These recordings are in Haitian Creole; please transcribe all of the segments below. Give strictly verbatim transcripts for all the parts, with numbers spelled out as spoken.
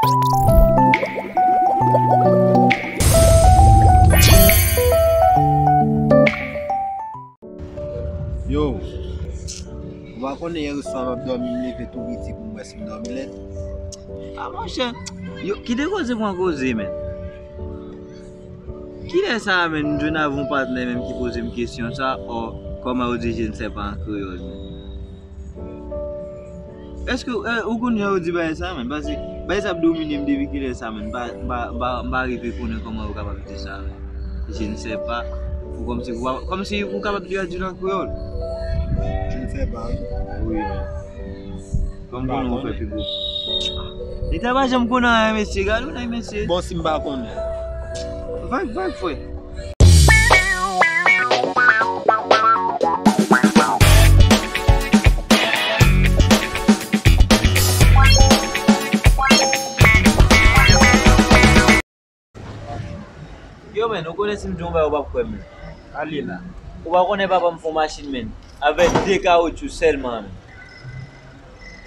Yo, ou pa konnen yè swa m ap dòmi, m leve tou piti pou m wè si m dòmi lèd. A monchè, yo, kite koze pran koze, men. Kilè sa a, men, m jwenn avè yon patnè menm ki poze m kesyon sa, ò, kòman yo di je ne sais pas an kreyòl, men? Èske, eh, ou konn jan yo di bagay sa, men? Paske bagay sa ap domine m depi kilè sa, men? M pa, m pa, m pa, m pa rive konnen kòman yo kapab di sa, men. Je ne sais pas. Ou kòmsi, ou pa, kòmsi ou kapab tradui l an kreyòl. Je ne sais pas, wi. Wi, men. Kòm konnen ou fè pi gwo. Nèg la pa janm konn anyen, mesye. Gade yon nèg, mesye. Bon, si m pa konnen. Vag, vag, frè. Yo, men, ou konnen si m di yon bagay, ou p ap kwè m, men. Ale la. Ou pa konnen papa m fè yon machin, men, avèk de kawotchou sèlman, men.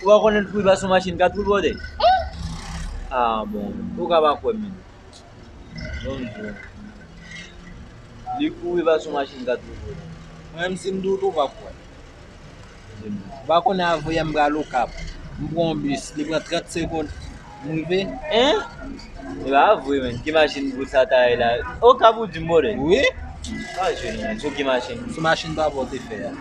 Ou pa konnen l kouri pase yon machin kat wou l pote? Ah, bon, ou ka pa kwè m, men. Bon, bon. Li kouri pase yon machin kat wou l pote. Mwen menm, si m di w tou, ou p ap kwè. Ou pa konnen avan yè m pral Okap. M pran yon bis, li pran trant segonn. M rive. Hein? E pa vre, men. Ki machin bout sa ta ye la? Okap ou di m, bòdè? Wi. Pa jwenn, men. Sou ki machin? Sou machin papa w te fè a.